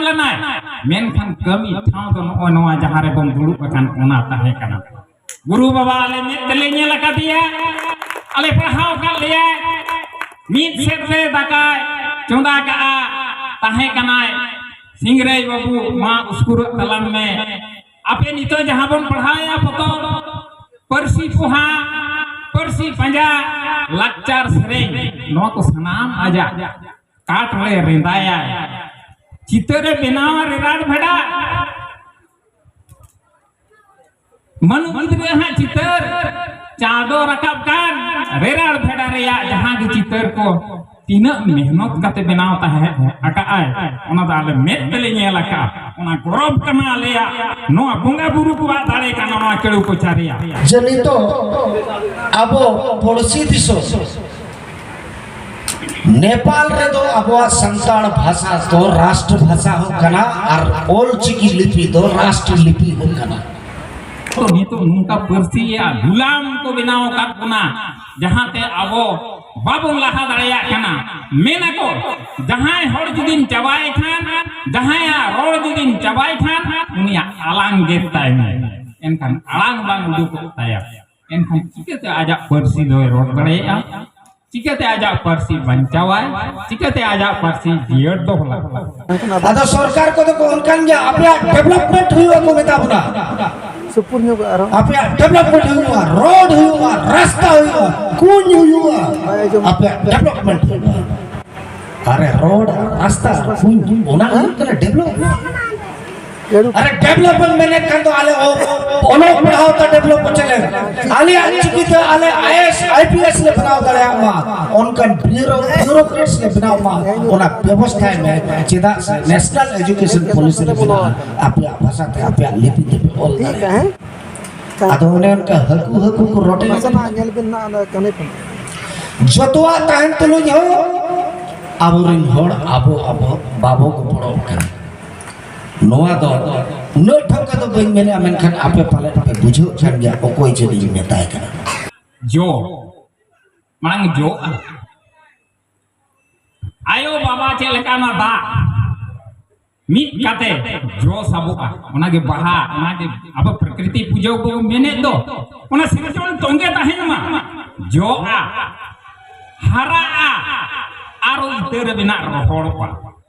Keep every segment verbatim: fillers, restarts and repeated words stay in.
ᱠᱟᱱᱟᱭ, ᱢᱮᱱᱠᱷᱟᱱ ᱠᱟᱹᱢᱤ ᱴᱷᱟᱶ ᱫᱚ ᱱᱚᱜᱼᱚᱭ ᱱᱚᱣᱟ ᱡᱟᱦᱟᱸ ᱨᱮᱵᱚᱱ ᱫᱩᱲᱩᱵ ᱟᱠᱟᱱ, ᱚᱱᱟ ᱛᱟᱦᱮᱸ ᱠᱟᱱᱟ᱾ ᱜᱩᱨᱩ ᱵᱟᱵᱟ ᱟᱞᱮ ᱢᱮᱫ ᱛᱮᱞᱮ ᱧᱮᱞ ᱟᱠᱟᱫᱮᱭᱟ, ᱟᱞᱮ ᱯᱟᱲᱦᱟᱣ ᱟᱠᱟᱫ ᱞᱮᱭᱟᱭ, ᱢᱤᱫ ᱥᱮᱫ ᱨᱮ ᱫᱟᱠᱟᱭ ᱪᱚᱸᱫᱟ ᱠᱟᱜᱼᱟ, ᱛᱟᱦᱮᱸ ᱠᱟᱱᱟᱭ ᱥᱤᱝᱨᱟᱹᱭ ᱵᱟᱹᱵᱩ, ᱢᱟ ᱩᱥᱠᱩᱨᱚᱜ ᱛᱟᱞᱟᱝ ᱢᱮ᱾ ᱟᱯᱮ ᱱᱤᱛᱚᱜ ᱡᱟᱦᱟᱸ ᱵᱚᱱ ᱯᱟᱲᱦᱟᱣᱮᱫᱼᱟ ᱯᱚᱛᱚᱵ, ᱯᱟᱹᱨᱥᱤ ᱯᱚᱦᱟ, ᱯᱟᱹᱨᱥᱤ ᱯᱟᱸᱡᱟ, ᱞᱟᱠᱪᱟᱨ ᱥᱮᱨᱮᱧ, ᱱᱚᱣᱟ ᱠᱚ ᱥᱟᱱᱟᱢ ᱟᱡᱟᱜ ᱠᱟᱴ ᱨᱮ ᱨᱮᱸᱫᱟᱭᱟᱭ᱾ ᱪᱤᱛᱟᱹᱨᱮ ᱵᱮᱱᱟᱣᱟ ᱨᱮᱨᱟᱲ ᱵᱷᱮᱰᱟ᱾ ᱢᱟᱹᱱᱩ ᱜᱤᱫᱽᱨᱟᱹ ᱦᱟᱸᱜ ᱪᱤᱛᱟᱹᱨ, ᱪᱟᱸᱫᱚ ᱨᱟᱠᱟᱵ ᱠᱟᱱ, ᱨᱮᱨᱟᱲ ᱵᱷᱮᱰᱟ ᱨᱮᱭᱟᱜ ᱡᱟᱦᱟᱸ ᱜᱮ ᱪᱤᱛᱟᱹᱨ ᱠᱚ ᱛᱤᱱᱟᱹᱜ ᱢᱮᱦᱱᱚᱛ ᱠᱟᱛᱮ ᱵᱮᱱᱟᱣ ᱛᱟᱦᱮᱸ ᱟᱠᱟᱫᱼᱟᱭ, ᱚᱱᱟ ᱫᱚ ᱟᱞᱮ ᱢᱮᱫ ᱛᱮᱞᱮ ᱧᱮᱞ ᱟᱠᱟᱫᱼᱟ᱾ ᱚᱱᱟ ᱜᱚᱨᱚᱵᱽ ᱠᱟᱱᱟ ᱟᱞᱮᱭᱟᱜ, ᱱᱚᱣᱟ ᱵᱚᱸᱜᱟ ᱵᱩᱨᱩ ᱠᱚᱣᱟᱜ ᱫᱟᱲᱮ ᱠᱟᱱᱟ ᱱᱚᱣᱟ ᱠᱟᱹᱲᱩ ᱠᱚᱪᱟ ᱨᱮᱭᱟᱜ᱾ ᱡᱮ ᱱᱤᱛᱚᱜ ᱟᱵᱚ ᱯᱩᱲᱥᱤ ᱫᱤᱥᱚᱢ ᱱᱮᱯᱟᱞ ᱨᱮᱫᱚ ᱟᱵᱚᱣᱟᱜ ᱥᱟᱱᱛᱟᱲ ᱵᱷᱟᱥᱟ ᱫᱚ ᱨᱟᱥᱴᱨ ᱵᱷᱟᱥᱟ ᱦᱚᱸ ᱠᱟᱱᱟ ᱟᱨ ᱚᱞ ᱪᱤᱠᱤ ᱞᱤᱯᱤ ᱫᱚ ᱨᱟᱥᱴᱨ ᱞᱤᱯᱤ ᱦᱚᱸ ᱠᱟᱱᱟ᱾ ᱛᱚ ᱱᱤᱛᱚᱜ ᱱᱚᱝᱠᱟ ᱯᱟᱹᱨᱥᱤ ᱨᱮᱭᱟᱜ ᱜᱩᱞᱟᱢ ᱠᱚ ᱵᱮᱱᱟᱣ ᱟᱠᱟᱫ ᱵᱚᱱᱟ, ᱡᱟᱦᱟᱸᱛᱮ ᱟᱵᱚ ᱵᱟᱵᱚᱱ ᱞᱟᱦᱟ ᱫᱟᱲᱮᱭᱟᱜ ᱠᱟᱱᱟ᱾ ᱢᱮᱱᱟᱠᱚ, ᱡᱟᱦᱟᱸᱭ ᱦᱚᱲ ᱡᱩᱫᱤᱢ ᱪᱟᱵᱟᱭ ᱠᱷᱟᱱ, ᱡᱟᱦᱟᱸᱭᱟᱜ ᱨᱚᱲ ᱡᱩᱫᱤᱢ ᱪᱟᱵᱟᱭ ᱠᱷᱟᱱ, ᱩᱱᱤᱭᱟᱜ ᱟᱲᱟᱝ ᱜᱮᱫ ᱛᱟᱭ ᱢᱮ᱾ ᱮᱱᱠᱷᱟᱱ ᱟᱲᱟᱝ ᱵᱟᱝ ᱩᱰᱩᱠᱚᱜ ᱛᱟᱭᱟ, ᱮᱱᱠᱷᱟᱱ ᱪᱤᱠᱟᱹᱛᱮ ᱟᱡᱟᱜ ᱯᱟᱹᱨᱥᱤ ᱫᱚᱭ ᱨᱚᱲ ᱫᱟᱲᱮᱭᱟᱜᱼᱟ? ᱪᱤᱠᱟᱹᱛᱮ ᱟᱡᱟᱜ ᱯᱟᱹᱨᱥᱤ ᱵᱟᱧᱪᱟᱣᱟᱭ? ᱪᱤᱠᱟᱹᱛᱮ ᱟᱡᱟᱜ ᱯᱟᱹᱨᱥᱤ ᱡᱤᱭᱟᱹᱲ ᱫᱚᱦᱚ ᱞᱟᱜᱟᱜᱼᱟ? ᱟᱫᱚ ᱥᱚᱨᱠᱟᱨ ᱠᱚᱫᱚ ᱠᱚ ᱚᱱᱠᱟᱱ ᱜᱮᱭᱟ, ᱟᱯᱮᱭᱟᱜ ᱰᱮᱵᱷᱞᱚᱯᱢᱮᱱᱴ ᱦᱩᱭᱩᱜᱼᱟ ᱠᱚ ᱢᱮᱛᱟ ᱵᱚᱱᱟ᱾ ᱥᱩᱯᱩᱨ ᱧᱚᱜ ᱟᱨᱦᱚᱸ᱾ ᱟᱯᱮᱭᱟᱜ ᱰᱮᱵᱷᱞᱚᱯᱢᱮᱱᱴ ᱦᱩᱭᱩᱜᱼᱟ, ᱨᱳᱰ ᱦᱩᱭᱩᱜᱼᱟ, ᱨᱟᱥᱛᱟ ᱦᱩᱭᱩᱜᱼᱟ, ᱠᱩᱧ ᱦᱩᱭᱩᱜᱼᱟ᱾ ᱵᱟᱭ ᱟᱸᱡᱚᱢ᱾ ᱟᱯᱮᱭᱟᱜ ᱰᱮᱵᱷᱞᱚᱯᱢᱮᱱᱴ ᱦᱩᱭᱩᱜᱼᱟ᱾ ᱟᱨᱮ ᱨᱳᱰ, ᱨᱟᱥᱛᱟ, ᱠᱩᱧ, ᱚᱱᱟ ᱦᱩᱭᱩᱜ ᱠᱟᱱᱟ ᱰᱮᱵᱷᱞᱚᱯᱢᱮᱱᱴ᱾ ᱟᱨᱮ ᱰᱮᱵᱷᱞᱚᱯᱢᱮᱱᱴ ᱢᱮᱱᱮᱫ ᱠᱷᱟᱱ ᱫᱚ ᱟᱞᱮ ᱚ-, ᱚᱞᱚᱜ ᱯᱟᱲᱦᱟᱣ ᱛᱮ ᱰᱮᱵᱷᱞᱚᱯ ᱦᱚᱪᱚ ᱞᱮᱢ᱾ ᱟᱞᱮᱭᱟᱜ ᱪᱤᱠᱤ ᱛᱮ ᱟᱞᱮ I A S, I P S ᱞᱮ ᱵᱮᱱᱟᱣ ᱫᱟᱲᱮᱭᱟᱜ ᱢᱟ, ᱚᱱᱠᱟᱱ ᱵᱤᱭᱩᱨᱳ-, ᱵᱤᱭᱩᱨᱳᱠᱨᱮᱴᱥ ᱞᱮ ᱵᱮᱱᱟᱣ ᱢᱟ, ᱚᱱᱟ ᱵᱮᱵᱚᱥᱛᱷᱟᱭ ᱢᱮ᱾ ᱪᱮᱫᱟᱜ ᱥᱮ ᱱᱮᱥᱱᱟᱞ ᱮᱡᱩᱠᱮᱥᱚᱱ ᱯᱚᱞᱤᱥᱤ ᱨᱮ ᱢᱮᱱᱟᱜᱼᱟ, ᱟᱯᱮᱭᱟᱜ ᱵᱷᱟᱥᱟ ᱛᱮ ᱟᱯᱮᱭᱟᱜ ᱞᱤᱯᱤ ᱛᱮᱯᱮ ᱚᱞ ᱫᱟᱲᱮᱭᱟᱜᱼᱟ᱾ ᱟᱫᱚ ᱚᱱᱮ ᱚᱱᱠᱟ ᱦᱟᱹᱠᱩ ᱦᱟᱹᱠᱩ ᱠᱚ ᱨᱚᱴᱮ ᱢᱟᱥᱮ ᱞᱮᱠᱟ᱾ ᱱᱟᱦᱟᱜ ᱧᱮᱞ ᱵᱤᱱ ᱱᱟᱦᱟᱜ ᱚᱱᱟ ᱠᱟᱹᱦᱱᱤ ᱠᱚ᱾ ᱡᱚᱛᱚᱣᱟᱜ ᱛᱟᱦᱮᱱ ᱛᱩᱞᱩᱡ ᱦᱚᱸ ᱟᱵᱚᱨᱮᱱ ᱦᱚᱲ ᱟᱵᱚ, ᱟᱵᱚ ᱵᱟᱵᱚ ᱜᱚᱯᱚᱲᱚᱜ ᱠᱟᱱᱟ᱾ ᱱᱚᱣᱟ ᱫᱚ ᱩᱱᱟᱹᱜ ᱴᱷᱟᱹᱣᱠᱟᱹ ᱫᱚ ᱵᱟᱹᱧ ᱢᱮᱱᱮᱫᱼᱟ, ᱢᱮᱱᱠᱷᱟᱱ ᱟᱯᱮ ᱯᱟᱞᱮᱫ ᱯᱮ ᱵᱩᱡᱷᱟᱹᱣ ᱠᱷᱟᱱ ᱜᱮ ᱚᱠᱚᱭ ᱪᱮᱫ ᱤᱧ ᱢᱮᱛᱟᱭ ᱠᱟᱱᱟ᱾ ᱡᱚ ᱢᱟᱲᱟᱝ ᱡᱚᱜᱼᱟ᱾ ᱟᱭᱳ ᱵᱟᱵᱟ ᱪᱮᱫ ᱞᱮᱠᱟ ᱚᱱᱟ ᱫᱟᱜ, ᱢᱤᱫ ᱠᱟᱛᱮ ᱡᱚ ᱥᱟᱵᱚᱜᱼᱟ, ᱚᱱᱟᱜᱮ ᱵᱟᱦᱟ, ᱚᱱᱟᱜᱮ ᱟᱵᱚ ᱯᱨᱚᱠᱨᱤᱛᱤ ᱯᱩᱡᱟᱹ ᱵᱚ ᱢᱮᱱᱮᱫ ᱫᱚ, ᱚᱱᱟ ᱥᱤᱨᱡᱚᱱ ᱛᱚᱸᱜᱮ ᱛᱟᱦᱮᱱ ᱢᱟ, ᱡᱚᱜᱼᱟ, ᱦᱟᱨᱟᱜᱼᱟ, ᱟᱨᱚ ᱤᱛᱟᱹ ᱨᱮ ᱵᱮᱱᱟᱜ ᱨᱚᱦᱚᱲᱚᱜᱼᱟ,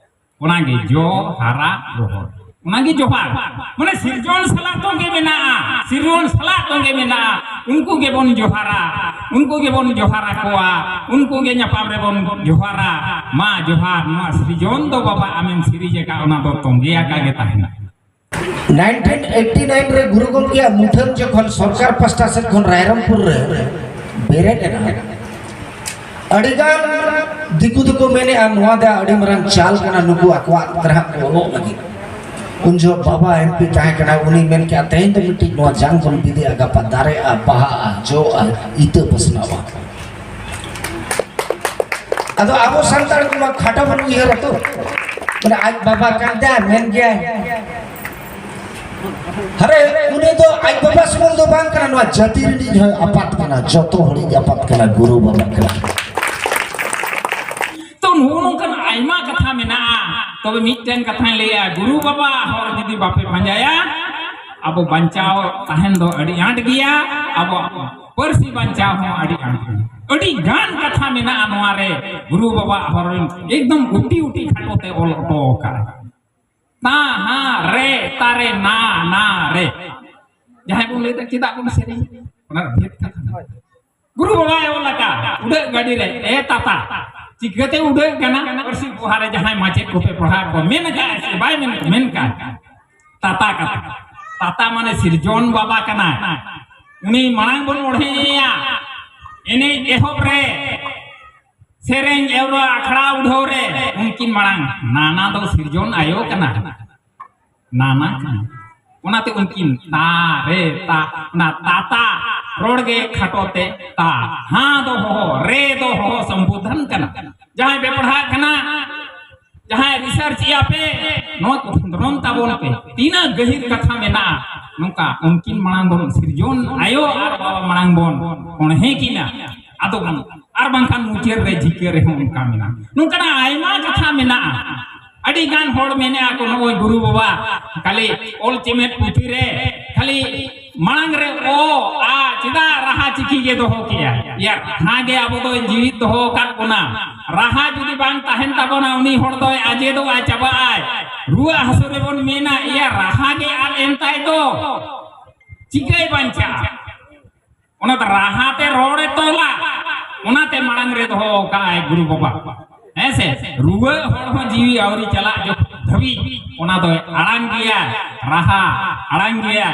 ᱚᱱᱟᱜᱮ ᱡᱚ, ᱦᱟᱨᱟ, ᱨᱚᱦᱚᱲ, ᱚᱱᱟᱜᱮ ᱡᱚᱦᱟᱨ᱾ ᱢᱟᱱᱮ ᱥᱤᱨᱡᱚᱱ ᱥᱟᱞᱟᱜ ᱛᱚᱸᱜᱮ ᱢᱮᱱᱟᱜᱼᱟ, ᱥᱤᱨᱡᱚᱱ ᱥᱟᱞᱟᱜ ᱛᱚᱸᱜᱮ ᱢᱮᱱᱟᱜᱼᱟ᱾ ᱩᱱᱠᱩ ᱜᱮᱵᱚᱱ ᱡᱚᱦᱟᱨᱟ, ᱩᱱᱠᱩ ᱜᱮᱵᱚᱱ ᱡᱚᱦᱟᱨ ᱟᱠᱚᱣᱟ, ᱩᱱᱠᱩ ᱜᱮ ᱧᱟᱯᱟᱢ ᱨᱮᱵᱚᱱ ᱡᱚᱦᱟᱨᱟ᱾ ᱢᱟ ᱡᱚᱦᱟᱨ, ᱱᱚᱣᱟ ᱥᱤᱨᱡᱚᱱ ᱫᱚ ᱵᱟᱵᱟ ᱟᱢᱮᱢ ᱥᱤᱨᱤᱡ ᱟᱠᱟᱫ, ᱚᱱᱟ ᱫᱚ ᱛᱚᱸᱜᱮ ᱟᱠᱟ ᱜᱮ ᱛᱟᱦᱮᱱᱟ᱾ ᱱᱟᱭᱤᱱᱴᱤᱱ ᱮᱭᱤᱴᱤ ᱱᱟᱭᱤᱱ ᱨᱮ ᱜᱩᱨᱩ ᱜᱚᱢᱠᱮᱭᱟᱜ ᱢᱩᱴᱷᱟᱹᱱ ᱡᱚᱠᱷᱚᱱ ᱥᱚᱨᱠᱟᱨ ᱯᱟᱥᱴᱟ ᱥᱮᱫ ᱠᱷᱚᱱ ᱨᱟᱭᱨᱚᱝᱯᱩᱨ ᱨᱮ ᱵᱮᱨᱮᱫ ᱮᱱᱟ, ᱟᱹᱰᱤᱜᱟᱱ ᱫᱤᱠᱩ ᱫᱚᱠᱚ ᱢᱮᱱᱮᱫᱼᱟ, ᱱᱚᱣᱟ ᱫᱚ ᱟᱹᱰᱤ ᱢᱟᱨᱟᱝ ᱪᱟᱞ ᱠᱟᱱᱟ, ᱱᱩᱠᱩ ᱟᱠᱚᱣᱟᱜ ᱛᱮ ᱦᱟᱸᱜ ᱠᱚ ᱚᱞᱚᱜ ᱞᱟᱹᱜᱤᱫ᱾ ᱩᱱ ᱡᱚᱦᱚᱜ ᱵᱟᱵᱟ ᱮᱢᱯᱤ ᱛᱟᱦᱮᱸ ᱠᱟᱱᱟ, ᱩᱱᱤ ᱢᱮᱱ ᱠᱮᱫᱼᱟ, ᱛᱮᱦᱮᱧ ᱫᱚ ᱢᱤᱫᱴᱤᱡ ᱱᱚᱣᱟ ᱡᱟᱝ ᱵᱚᱱ ᱵᱤᱫᱮᱜᱼᱟ, ᱜᱟᱯᱟ ᱫᱟᱨᱮᱜᱼᱟ, ᱵᱟᱦᱟᱜᱼᱟ, ᱡᱚᱜᱼᱟ, ᱤᱛᱟᱹ ᱯᱟᱥᱱᱟᱣᱟ᱾ ᱟᱫᱚ ᱟᱵᱚ ᱥᱟᱱᱛᱟᱲ ᱠᱚᱢᱟ ᱠᱷᱟᱴᱚ ᱵᱚᱱ ᱩᱭᱦᱟᱹᱨᱟ ᱛᱚ, ᱢᱟᱱᱮ ᱟᱡ ᱵᱟᱵᱟ ᱠᱟᱱ ᱛᱟᱭ, ᱢᱮᱱ ᱜᱮᱭᱟᱭ᱾ ᱟᱨᱮ, ᱩᱱᱤ ᱫᱚ ᱟᱡ ᱵᱟᱵᱟ ᱥᱩᱢᱩᱝ ᱫᱚ ᱵᱟᱝ ᱠᱟᱱᱟ, ᱱᱚᱣᱟ ᱡᱟᱹᱛᱤ ᱨᱤᱱᱤᱡ ᱦᱚᱸ ᱟᱯᱟᱛ ᱠᱟᱱᱟ, ᱡᱚᱛᱚ ᱦᱚᱲᱤᱡ ᱟᱯᱟᱛ ᱠᱟᱱᱟ, ᱜᱩᱨᱩ ᱵᱟᱵᱟ ᱠᱟᱱᱟ᱾ ᱛᱚ, ᱱᱚᱜᱼᱚ ᱱᱚᱝᱠᱟᱱ ᱟᱭᱢᱟ ᱠᱟᱛᱷᱟ ᱢᱮᱱᱟᱜᱼᱟ᱾ ᱛᱚᱵᱮ ᱢᱤᱫᱴᱮᱱ ᱠᱟᱛᱷᱟᱧ ᱞᱟᱹᱭᱟ, ᱜᱩᱨᱩ ᱵᱟᱵᱟ ᱦᱚᱨ ᱡᱩᱫᱤ ᱵᱟᱯᱮ ᱯᱟᱸᱡᱟᱭᱟ, ᱟᱵᱚ ᱵᱟᱧᱪᱟᱣ ᱛᱟᱦᱮᱱ ᱫᱚ ᱟᱹᱰᱤ ᱟᱸᱴ ᱜᱮᱭᱟ, ᱟᱵᱚᱣᱟᱜ ᱯᱟᱹᱨᱥᱤ ᱵᱟᱧᱪᱟᱣ ᱦᱚᱸ ᱟᱹᱰᱤ ᱟᱸᱴ ᱜᱮᱭᱟ᱾ ᱟᱹᱰᱤ ᱜᱟᱱ ᱠᱟᱛᱷᱟ ᱢᱮᱱᱟᱜᱼᱟ ᱱᱚᱣᱟ ᱨᱮ, ᱜᱩᱨᱩ ᱵᱟᱵᱟ ᱦᱚᱨ ᱨᱮᱱ ᱮᱠᱫᱚᱢ ᱩᱴᱤ ᱩᱴᱤ ᱠᱷᱟᱴᱚ ᱛᱮ ᱚᱞ ᱦᱚᱴᱚ ᱟᱠᱟᱫ᱾ ᱛᱟ, ᱦᱟ, ᱨᱮ, ᱛᱟᱨᱮ, ᱱᱟ, ᱱᱟ, ᱨᱮ᱾ ᱡᱟᱦᱟᱸᱭ ᱵᱚᱱ ᱞᱟᱹᱭ ᱫᱟ, ᱪᱮᱫᱟᱜ ᱵᱚᱱ ᱥᱮᱨᱮᱧ? ᱚᱱᱟ ᱵᱷᱮᱫ ᱠᱟᱛᱷᱟ᱾ ᱜᱩᱨᱩ ᱵᱟᱵᱟᱭ ᱚᱞ ᱟᱠᱟᱫ, ᱩᱰᱟᱹᱜ ᱜᱟᱹᱰᱤ ᱨᱮ, "ᱮ ᱛᱟᱛᱟ, ᱪᱤᱠᱟᱹᱛᱮ ᱩᱰᱟᱹᱜ ᱠᱟᱱᱟ?" ᱯᱟᱹᱨᱥᱤ ᱯᱚᱦᱟ ᱨᱮ ᱡᱟᱦᱟᱸᱭ ᱢᱟᱪᱮᱫ ᱠᱚᱯᱮ ᱯᱟᱲᱦᱟᱣ ᱠᱚ ᱢᱮᱱ ᱟᱠᱟᱫ ᱥᱮ ᱵᱟᱭ ᱢᱮᱱ, ᱢᱮᱱ ᱠᱟᱜ? ᱛᱟᱛᱟ ᱠᱟᱛᱷᱟ᱾ ᱛᱟᱛᱟ ᱢᱟᱱᱮ ᱥᱤᱨᱡᱚᱱ ᱵᱟᱵᱟ ᱠᱟᱱᱟᱭ᱾ ᱩᱱᱤ ᱢᱟᱲᱟᱝ ᱵᱚᱱ ᱚᱬᱦᱮᱭᱟ᱾ ᱮᱱᱮᱡ ᱮᱦᱚᱵ ᱨᱮ, ᱥᱮᱨᱮᱧ ᱮᱦᱚᱵ ᱨᱮ, ᱟᱠᱷᱲᱟ ᱩᱰᱷᱟᱹᱣ ᱨᱮ, ᱩᱱᱠᱤᱱ ᱢᱟᱲᱟᱝ, ᱱᱟᱱᱟ ᱫᱚ ᱥᱤᱨᱡᱚᱱ ᱟᱭᱳ ᱠᱟᱱᱟ᱾ ᱱᱟᱱᱟ ᱠᱟᱱᱟ᱾ ᱚᱱᱟᱛᱮ ᱩᱱᱠᱤᱱ ᱛᱟ, ᱨᱮ, ᱛᱟ, ᱚᱱᱟ ᱛᱟᱛᱟ ᱨᱚᱲ ᱜᱮ ᱠᱷᱟᱴᱚ ᱛᱮ ᱛᱟ, ᱦᱟ ᱫᱚ ᱦᱚᱦᱚ, ᱨᱮ ᱫᱚ ᱦᱚᱦᱚ ᱥᱚᱢᱵᱳᱫᱷᱚᱱ ᱠᱟᱱᱟ᱾ ᱡᱟᱦᱟᱸᱭ ᱯᱮ ᱯᱟᱲᱦᱟᱜ ᱠᱟᱱᱟ, ᱡᱟᱦᱟᱸᱭ ᱨᱤᱥᱟᱨᱪ ᱮᱜᱼᱟ ᱯᱮ, ᱱᱚᱣᱟ ᱠᱚ ᱠᱷᱚᱸᱫᱽᱨᱚᱱ ᱛᱟᱵᱚᱱ ᱯᱮ᱾ ᱛᱤᱱᱟᱹᱜ ᱜᱟᱹᱦᱤᱨ ᱠᱟᱛᱷᱟ ᱢᱮᱱᱟᱜᱼᱟ, ᱱᱚᱝᱠᱟ ᱩᱱᱠᱤᱱ ᱢᱟᱲᱟᱝ ᱵᱚᱱ ᱥᱤᱨᱡᱚᱱ ᱟᱭᱳ ᱟᱨ ᱵᱟᱵᱟ ᱢᱟᱲᱟᱝ ᱵᱚᱱ ᱚᱬᱦᱮ ᱠᱤᱱᱟ᱾ ᱟᱫᱚ ᱟᱨ ᱵᱟᱝᱠᱷᱟᱱ ᱢᱩᱪᱟᱹᱫ ᱨᱮ ᱡᱤᱠᱟᱹ ᱨᱮᱦᱚᱸ ᱚᱱᱠᱟ ᱢᱮᱱᱟᱜᱼᱟ᱾ ᱱᱚᱝᱠᱟᱱᱟᱜ ᱟᱭᱢᱟ ᱠᱟᱛᱷᱟ ᱢᱮᱱᱟᱜᱼᱟ᱾ ᱟᱹᱰᱤ ᱜᱟᱱ ᱦᱚᱲ ᱢᱮᱱᱮᱜᱼᱟ ᱠᱚ, ᱱᱚᱜᱼᱚᱭ ᱜᱩᱨᱩ ᱵᱟᱵᱟ ᱠᱷᱟᱹᱞᱤ ᱚᱞ ᱪᱮᱢᱮᱫ ᱯᱩᱛᱷᱤ ᱨᱮ ᱠᱷᱟᱹᱞᱤ ᱢᱟᱲᱟᱝ ᱨᱮ ᱚ, ᱟ, ᱪᱮᱫᱟᱜ ᱨᱟᱦᱟ ᱪᱤᱠᱤ ᱜᱮ ᱫᱚᱦᱚ ᱠᱮᱜᱼᱟ? ᱭᱟ, ᱨᱟᱦᱟ ᱜᱮ ᱟᱵᱚ ᱫᱚᱭ ᱡᱤᱣᱤᱫ ᱫᱚᱦᱚ ᱟᱠᱟᱫ ᱵᱚᱱᱟ᱾ ᱨᱟᱦᱟ ᱡᱩᱫᱤ ᱵᱟᱝ ᱛᱟᱦᱮᱱ ᱛᱟᱵᱚᱱᱟ, ᱩᱱᱤ ᱦᱚᱲ ᱫᱚᱭ ᱟᱡᱮᱫᱚᱜᱼᱟᱭ, ᱪᱟᱵᱟᱜᱼᱟᱭ᱾ ᱨᱩᱣᱟᱹᱜ ᱦᱟᱹᱥᱩ ᱨᱮᱵᱚᱱ ᱢᱮᱱᱟ, ᱭᱟ, ᱨᱟᱦᱟ ᱜᱮ ᱟᱫ ᱮᱱ ᱛᱟᱭ ᱫᱚ, ᱪᱤᱠᱟᱹᱭ ᱵᱟᱧᱪᱟᱜᱼᱟ? ᱚᱱᱟ ᱫᱚ ᱨᱟᱦᱟ ᱛᱮ ᱨᱚᱲᱮ ᱛᱚᱞᱟ, ᱚᱱᱟᱛᱮ ᱢᱟᱲᱟᱝ ᱨᱮ ᱫᱚᱦᱚ ᱠᱟᱜᱼᱟᱭ ᱜᱩᱨᱩ ᱵᱟᱵᱟ᱾ ᱦᱮᱸ ᱥᱮ? ᱨᱩᱣᱟᱹᱜ ᱦᱚᱲ ᱦᱚᱸ ᱡᱤᱣᱤ ᱟᱹᱣᱨᱤ ᱪᱟᱞᱟᱜ ᱡᱚᱠᱷ ᱫᱷᱟᱹᱵᱤᱡ ᱚᱱᱟ ᱫᱚᱭ ᱟᱲᱟᱝ ᱜᱮᱭᱟ, ᱨᱟᱦᱟ ᱟᱲᱟᱝ ᱜᱮᱭᱟ᱾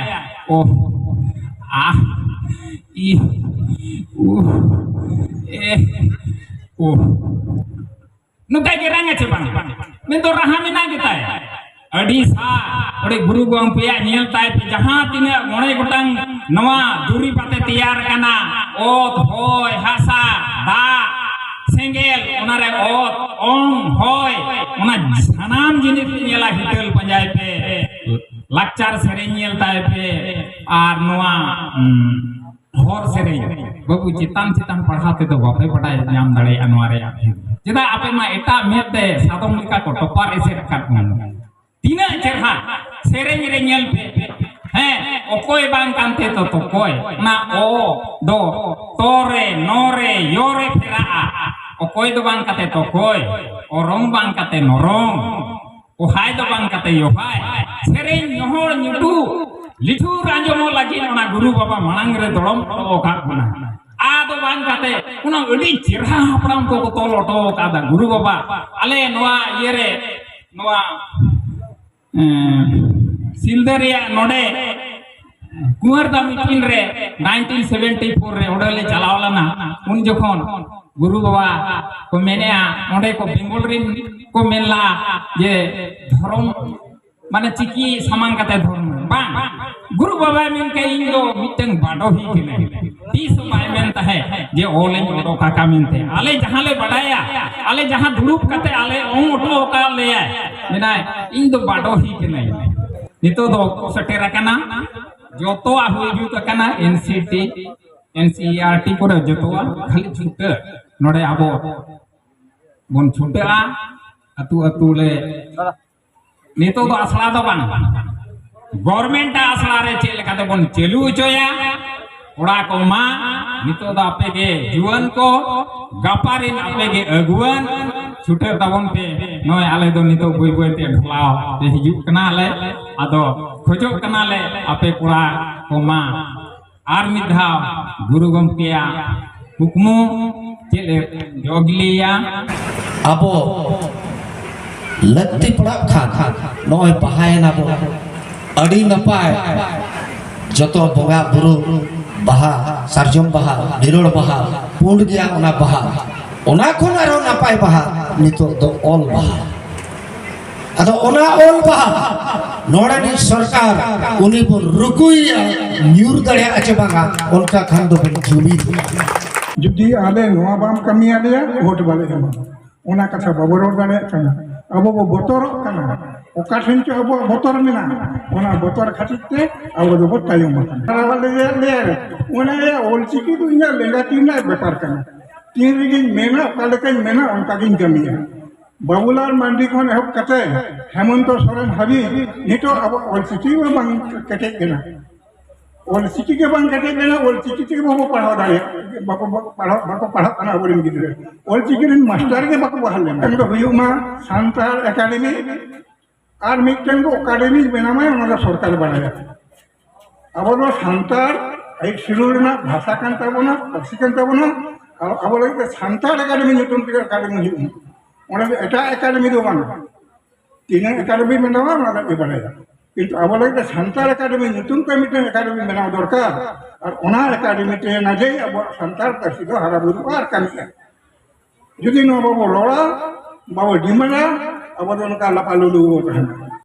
ᱳᱦ, ᱟᱦ, ᱤᱦ, ᱩᱦ, ᱮᱦ, ᱳᱦ᱾ ᱱᱚᱝᱠᱟ ᱜᱮ ᱨᱟᱝᱟ ᱪᱮ ᱵᱟᱝ? ᱢᱮᱱᱫᱚ ᱨᱟᱦᱟ ᱢᱮᱱᱟᱜ ᱜᱮᱛᱟᱭ᱾ ᱟᱹᱰᱤ ᱥᱟ ᱚᱸᱰᱮ ᱜᱩᱨᱩ ᱜᱚᱢᱠᱮᱭᱟᱜ ᱧᱮᱞ ᱛᱟᱭ ᱯᱮ, ᱡᱟᱦᱟᱸ ᱛᱤᱱᱟᱹᱜ ᱢᱚᱬᱮ ᱜᱚᱴᱟᱝ ᱱᱚᱣᱟ ᱫᱩᱨᱤᱵ ᱟᱛᱮ ᱛᱮᱭᱟᱨ ᱟᱠᱟᱱᱟ, ᱚᱛ, ᱦᱚᱭ, ᱦᱟᱥᱟ, ᱫᱟᱜ, ᱥᱮᱸᱜᱮᱞ, ᱚᱱᱟᱨᱮ ᱚᱛ, ᱚᱝ, ᱦᱚᱭ, ᱚᱱᱟ ᱥᱟᱱᱟᱢ ᱡᱤᱱᱤᱥ ᱯᱮ ᱧᱮᱞᱟ, ᱦᱤᱛᱟᱹᱞ ᱯᱟᱸᱡᱟᱭ ᱯᱮ, ᱞᱟᱠᱪᱟᱨ ᱥᱮᱨᱮᱧ ᱧᱮᱞ ᱛᱟᱭ ᱯᱮ, ᱟᱨ ᱱᱚᱣᱟ, ᱩᱸ, ᱦᱚᱨ ᱥᱮᱨᱮᱧ, ᱵᱟᱹᱵᱩ, ᱪᱮᱛᱟᱱ ᱪᱮᱛᱟᱱ ᱯᱟᱲᱦᱟᱣ ᱛᱮᱫᱚ ᱵᱟᱯᱮ ᱵᱟᱰᱟᱭ ᱧᱟᱢ ᱫᱟᱲᱮᱭᱟᱜᱼᱟ ᱱᱚᱣᱟ ᱨᱮᱭᱟᱜ ᱵᱷᱮᱫ᱾ ᱪᱮᱫᱟᱜ ᱟᱯᱮ ᱢᱟ ᱮᱴᱟᱜ ᱢᱮᱫ ᱛᱮ ᱥᱟᱫᱚᱢ ᱞᱮᱠᱟ ᱠᱚ ᱴᱚᱯᱟᱨ ᱮᱥᱮᱫ ᱟᱠᱟᱫ ᱵᱚᱱᱟ᱾ ᱛᱤᱱᱟᱹᱜ ᱪᱮᱨᱦᱟ ᱥᱮᱨᱮᱧ ᱨᱮ ᱧᱮᱞ ᱯᱮ᱾ ᱦᱮᱸ, ᱚᱠᱚᱭ ᱵᱟᱝ ᱠᱟᱱᱛᱮ ᱛᱚ ᱛᱚᱠᱚᱭ᱾ ᱚᱱᱟ ᱚ ᱫᱚ ᱛᱚ ᱨᱮ, ᱱᱚ ᱨᱮ, ᱭᱚ ᱨᱮ ᱯᱷᱮᱨᱟᱜᱼᱟ᱾ ᱚᱠᱚᱭ ᱫᱚ ᱵᱟᱝ ᱠᱟᱛᱮ ᱛᱚᱠᱚᱭ, ᱚᱨᱚᱝ ᱵᱟᱝ ᱠᱟᱛᱮ ᱱᱚᱨᱚᱝ᱾ ᱚᱦᱟᱭ ᱫᱚ ᱵᱟᱝ ᱠᱟᱛᱮ ᱭᱚᱦᱟᱭ᱾ ᱥᱮᱨᱮᱧ, ᱧᱚᱦᱚᱲ, ᱧᱩᱴᱩ, ᱞᱤᱴᱷᱩᱨ ᱟᱸᱡᱚᱢᱚᱜ ᱞᱟᱹᱜᱤᱫ ᱚᱱᱟ ᱜᱩᱨᱩ ᱵᱟᱵᱟ ᱢᱟᱲᱟᱝ ᱨᱮ ᱫᱚᱲᱚᱢ ᱦᱚᱴᱚ ᱟᱠᱟᱫ ᱵᱚᱱᱟ᱾ ᱟᱫᱚ ᱵᱟᱝ ᱠᱟᱛᱮ ᱚᱱᱟ ᱟᱹᱰᱤ ᱪᱮᱨᱦᱟ ᱦᱟᱯᱲᱟᱢ ᱠᱚᱠᱚ ᱛᱚᱞ ᱦᱚᱴᱚ ᱟᱠᱟᱫᱟ ᱜᱩᱨᱩ ᱵᱟᱵᱟ᱾ ᱟᱞᱮ ᱱᱚᱣᱟ ᱤᱭᱟᱹ ᱨᱮ, ᱱᱚᱣᱟ, ᱮᱸ, ᱥᱤᱞᱫᱟᱹ ᱨᱮᱭᱟᱜ ᱱᱚᱰᱮ ᱠᱩᱸᱣᱟᱨ ᱫᱟ ᱢᱤᱴᱤᱝ ᱨᱮ nineteen seventy four ᱨᱮ ᱚᱸᱰᱮ ᱞᱮ ᱪᱟᱞᱟᱣ ᱞᱮᱱᱟ᱾ ᱩᱱ ᱡᱚᱠᱷᱚᱱ ᱜᱩᱨᱩ ᱵᱟᱵᱟ ᱠᱚ ᱢᱮᱱᱮᱜᱼᱟ, ᱚᱸᱰᱮ ᱠᱚ ᱵᱮᱝᱜᱚᱞ ᱨᱮᱱ ᱠᱚ ᱢᱮᱱ ᱞᱟᱜᱼᱟ ᱡᱮ ᱫᱷᱚᱨᱚᱢ, ᱢᱟᱱᱮ ᱪᱤᱠᱤ ᱥᱟᱢᱟᱝ ᱠᱟᱛᱮ ᱫᱷᱚᱨᱚᱢ ᱵᱟᱝ᱾ ᱜᱩᱨᱩ ᱵᱟᱵᱟᱭ ᱢᱮᱱ ᱠᱮᱫ, "ᱤᱧ ᱫᱚ ᱢᱤᱫᱴᱟᱝ ᱵᱟᱰᱚᱦᱤ ᱠᱟᱹᱱᱟᱹᱧ᱾" ᱛᱤᱥ ᱦᱚᱸ ᱵᱟᱭ ᱢᱮᱱ ᱛᱟᱦᱮᱸᱫ ᱡᱮ ᱚᱞᱤᱧ ᱚᱰᱚᱠ ᱟᱠᱟ ᱢᱮᱱᱛᱮ᱾ ᱟᱞᱮ ᱡᱟᱦᱟᱸ ᱞᱮ ᱵᱟᱰᱟᱭᱟ, ᱟᱞᱮ ᱡᱟᱦᱟᱸ ᱫᱩᱲᱩᱵ ᱠᱟᱛᱮ ᱟᱞᱮ ᱚᱝ ᱚᱴᱚ ᱟᱠᱟᱫ ᱞᱮᱭᱟᱭ, ᱢᱮᱱᱟᱭ, "ᱤᱧ ᱫᱚ ᱵᱟᱰᱚᱦᱤ ᱠᱟᱹᱱᱟᱹᱧ᱾" ᱱᱤᱛᱚᱜ ᱫᱚ ᱚᱠᱛᱚ ᱥᱮᱴᱮᱨ ᱟᱠᱟᱱᱟ, ᱡᱚᱛᱚᱣᱟᱜ ᱦᱩᱭ ᱡᱩᱛ ᱟᱠᱟᱱᱟ, NCT, NCERT ᱠᱚᱨᱮ ᱡᱚᱛᱚᱣᱟᱜ ᱠᱷᱟᱹᱞᱤ ᱪᱷᱩᱴᱟᱹ᱾ ᱱᱚᱰᱮ ᱟᱵᱚ ᱵᱚᱱ ᱪᱷᱩᱴᱟᱹᱜᱼᱟ᱾ ᱟᱹᱛᱩ ᱟᱹᱛᱩ ᱞᱮ, ᱱᱤᱛᱚᱜ ᱫᱚ ᱟᱥᱲᱟ ᱫᱚ ᱵᱟᱝ, ᱜᱚᱵᱷᱚᱨᱱᱢᱮᱱᱴ ᱟᱜ ᱟᱥᱲᱟ ᱨᱮ ᱪᱮᱫ ᱞᱮᱠᱟ ᱛᱮᱵᱚᱱ ᱪᱟᱹᱞᱩ ᱦᱚᱪᱚᱭᱟ᱾ ᱠᱚᱲᱟ ᱠᱚ ᱢᱟ, ᱱᱤᱛᱚᱜ ᱫᱚ ᱟᱯᱮ ᱜᱮ ᱡᱩᱣᱟᱹᱱ ᱠᱚ, ᱜᱟᱯᱟ ᱨᱤᱱ ᱟᱯᱮ ᱜᱮ ᱟᱹᱜᱩᱣᱟᱹᱱ, ᱪᱷᱩᱴᱟᱹᱜ ᱛᱟᱵᱚᱱ ᱯᱮ᱾ ᱱᱚᱜᱼᱚᱭ ᱟᱞᱮ ᱫᱚ ᱱᱤᱛᱚᱜ ᱵᱟᱹᱭ ᱵᱟᱹᱭ ᱛᱮ ᱰᱷᱚᱞᱟᱣ ᱛᱮ ᱦᱤᱡᱩᱜ ᱠᱟᱱᱟ ᱞᱮ᱾ ᱟᱫᱚ ᱠᱷᱚᱡᱚᱜ ᱠᱟᱱᱟ ᱞᱮ ᱟᱯᱮ ᱠᱚᱲᱟ ᱠᱚ ᱢᱟ, ᱟᱨ ᱢᱤᱫ ᱫᱷᱟᱣ ᱜᱩᱨᱩ ᱜᱚᱢᱠᱮᱭᱟᱜ ᱠᱩᱠᱢᱩ ᱪᱮᱫ ᱮ ᱡᱚ ᱵᱤᱞᱤᱭᱟ? ᱟᱵᱚ ᱞᱟᱹᱠᱛᱤ ᱯᱟᱲᱟᱜ ᱠᱷᱟᱱ ᱱᱚᱜᱼᱚᱭ ᱵᱟᱦᱟᱭᱮᱱᱟ ᱵᱚ, ᱟᱹᱰᱤ ᱱᱟᱯᱟᱭ᱾ ᱡᱚᱛᱚ ᱵᱚᱸᱜᱟ ᱵᱩᱨᱩ ᱵᱟᱦᱟ, ᱥᱟᱨᱡᱚᱢ ᱵᱟᱦᱟ, ᱱᱤᱨᱚᱲ ᱵᱟᱦᱟ, ᱯᱩᱸᱰ ᱜᱮᱭᱟ ᱚᱱᱟ ᱵᱟᱦᱟ᱾ ᱚᱱᱟ ᱠᱷᱚᱱ ᱟᱨᱦᱚᱸ ᱱᱟᱯᱟᱭ ᱵᱟᱦᱟ ᱱᱤᱛᱚᱜ ᱫᱚ ᱚᱞ ᱵᱟᱦᱟ᱾ ᱟᱫᱚ ᱚᱱᱟ ᱚᱞ ᱵᱟᱦᱟ ᱱᱚᱰᱮᱱᱤᱡ ᱥᱚᱨᱠᱟᱨ ᱩᱱᱤ ᱵᱚᱱ ᱨᱩᱠᱩᱭᱮᱭᱟ, ᱧᱩᱨ ᱫᱟᱲᱮᱭᱟᱜᱼᱟ ᱪᱮ ᱵᱟᱝᱟ, ᱚᱱᱠᱟ ᱠᱷᱟᱱ ᱫᱚᱵᱚᱱ ᱡᱩᱢᱤᱫᱚᱜᱼᱟ᱾ ᱡᱩᱫᱤ ᱟᱞᱮ ᱱᱚᱣᱟ ᱵᱟᱢ ᱠᱟᱹᱢᱤᱭᱟᱞᱮᱭᱟ, ᱵᱷᱳᱴ ᱵᱟᱞᱮ ᱮᱢᱟ᱾ ᱚᱱᱟ ᱠᱟᱛᱷᱟ ᱵᱟᱵᱚ ᱨᱚᱲ ᱫᱟᱲᱮᱭᱟᱜ ᱠᱟᱱᱟ᱾ ᱟᱵᱚ ᱵᱚ ᱵᱚᱛᱚᱨᱚᱜ ᱠᱟᱱᱟ᱾ ᱚᱠᱟ ᱴᱷᱮᱱ ᱪᱚ ᱟᱵᱚᱣᱟᱜ ᱵᱚᱛᱚᱨ ᱢᱮᱱᱟᱜᱼᱟ, ᱚᱱᱟ ᱵᱚᱛᱚᱨ ᱠᱷᱟᱹᱛᱤᱨ ᱛᱮ ᱟᱵᱚ ᱫᱚᱵᱚ ᱛᱟᱭᱚᱢ ᱟᱠᱟᱱᱟ᱾ ᱚᱱᱟ ᱞᱟᱹᱭᱟ, ᱞᱟᱹᱭᱟ, ᱚᱱᱟ ᱞᱟᱹᱭᱟ, ᱚᱞᱪᱤᱠᱤ ᱫᱚ ᱤᱧᱟᱹᱜ ᱞᱮᱸᱜᱟ ᱛᱤ ᱨᱮᱱᱟᱜ ᱵᱮᱯᱟᱨ ᱠᱟᱱᱟ᱾ ᱛᱤᱱ ᱨᱮᱜᱤᱧ ᱢᱮᱱᱟ, ᱚᱠᱟ ᱞᱮᱠᱟᱧ ᱢᱮᱱᱟ, ᱚᱱᱠᱟ ᱜᱤᱧ ᱠᱟᱹᱢᱤᱭᱟ᱾ ᱵᱟᱵᱩᱞᱟᱞ ᱢᱟᱱᱰᱤ ᱠᱷᱚᱱ ᱮᱦᱚᱵ ᱠᱟᱛᱮ ᱦᱮᱢᱚᱱᱛᱚ ᱥᱚᱨᱮᱱ ᱦᱟᱹᱵᱤᱡ ᱱᱤᱛᱚᱜ ᱟᱵᱚ ᱚᱞᱪᱤᱠᱤ ᱦᱚᱸ ᱵᱟᱝ ᱠᱮᱴᱮᱡ ᱠᱟᱱᱟ᱾ ᱚᱞᱪᱤᱠᱤ ᱜᱮ ᱵᱟᱝ ᱠᱮᱴᱮᱡ ᱞᱮᱱᱟ, ᱚᱞᱪᱤᱠᱤ ᱛᱮᱜᱮ ᱵᱟᱵᱚ ᱯᱟᱲᱦᱟᱣ ᱫᱟᱲᱮᱭᱟᱜ, ᱵᱟᱠᱚ, ᱵᱟᱠᱚ ᱯᱟᱲᱦᱟᱣ, ᱵᱟᱠᱚ ᱯᱟᱲᱦᱟᱜ ᱠᱟᱱᱟ ᱟᱵᱚᱨᱮᱱ ᱜᱤᱫᱽᱨᱟᱹ᱾ ᱚᱞᱪᱤᱠᱤ ᱨᱮᱱ ᱢᱟᱥᱴᱟᱨ ᱜᱮ ᱵᱟᱠᱚ ᱵᱟᱦᱟᱞ ᱞᱮᱱᱟ᱾ ᱮᱱ ᱫᱚ ᱦᱩᱭᱩᱜ ᱢᱟ ᱥᱟᱱᱛᱟᱲ ᱮᱠᱟᱰᱮᱢᱤ, ᱟᱨ ᱢᱤᱫᱴᱮᱱ ᱫᱚ ᱮᱠᱟᱰᱮᱢᱤ ᱵᱮᱱᱟᱣ ᱢᱟᱭ, ᱚᱱᱟ ᱫᱚ ᱥᱚᱨᱠᱟᱨ ᱵᱟᱲᱟᱭᱟ᱾ ᱟᱵᱚ ᱫᱚ ᱥᱟᱱᱛᱟᱲ ᱟᱹᱭ ᱥᱤᱨᱩᱞ ᱨᱮᱱᱟᱜ ᱵᱷᱟᱥᱟ ᱠᱟᱱ ᱛᱟᱵᱚᱱᱟ, ᱯᱟᱹᱨᱥᱤ ᱠᱟᱱ ᱛᱟᱵᱚᱱᱟ᱾ ᱟᱨ ᱟᱵᱚ ᱞᱟᱹᱜᱤᱫ ᱛᱮ ᱥᱟᱱᱛᱟᱲ ᱮᱠᱟᱰᱮᱢᱤ ᱧᱩᱛᱩᱢ ᱛᱮᱜᱮ ᱮᱠᱟᱰᱮᱢᱤ ᱦᱩᱭᱩᱜ ᱢᱟ᱾ ᱚᱸᱰᱮ ᱫᱚ ᱮᱴᱟᱜ ᱮᱠᱟᱰᱮᱢᱤ ᱫᱚ ᱵᱟᱝ᱾ ᱛᱤᱱᱟᱹᱜ ᱮᱠᱟᱰᱮᱢᱤ ᱢᱮᱱᱟᱜᱼᱟ, ᱚᱱᱟ ᱫᱚ ᱟᱯᱮ ᱵᱟᱲᱟᱭᱟ᱾ ᱠᱤᱱᱛᱩ ᱟᱵᱚ ᱞᱟᱹᱜᱤᱫ ᱛᱮ ᱥᱟᱱᱛᱟᱲ ᱮᱠᱟᱰᱮᱢᱤ ᱧᱩᱛᱩᱢ ᱛᱮ ᱢᱤᱫᱴᱮᱱ ᱮᱠᱟᱰᱮᱢᱤ ᱵᱮᱱᱟᱣ ᱫᱚᱨᱠᱟᱨ᱾ ᱟᱨ ᱚᱱᱟ ᱮᱠᱟᱰᱮᱢᱤ ᱛᱮ ᱱᱟᱡᱮ ᱟᱵᱚᱣᱟᱜ ᱥᱟᱱᱛᱟᱲ ᱯᱟᱹᱨᱥᱤ ᱫᱚ ᱦᱟᱨᱟ ᱵᱩᱨᱩᱜᱼᱟ ᱟᱨ ᱠᱟᱹᱢᱤᱜᱼᱟ᱾ ᱡᱩᱫᱤ ᱱᱚᱣᱟ ᱵᱟᱵᱚ ᱨᱚᱲᱟ, ᱵᱟᱵᱚ ᱰᱤᱢᱟᱱᱰᱟ, ᱟᱵᱚ ᱫᱚ ᱱᱚᱝᱠᱟ ᱞᱟᱯᱟ ᱞᱩᱰᱩ ᱵᱚ ᱛᱟᱦᱮᱱᱟ᱾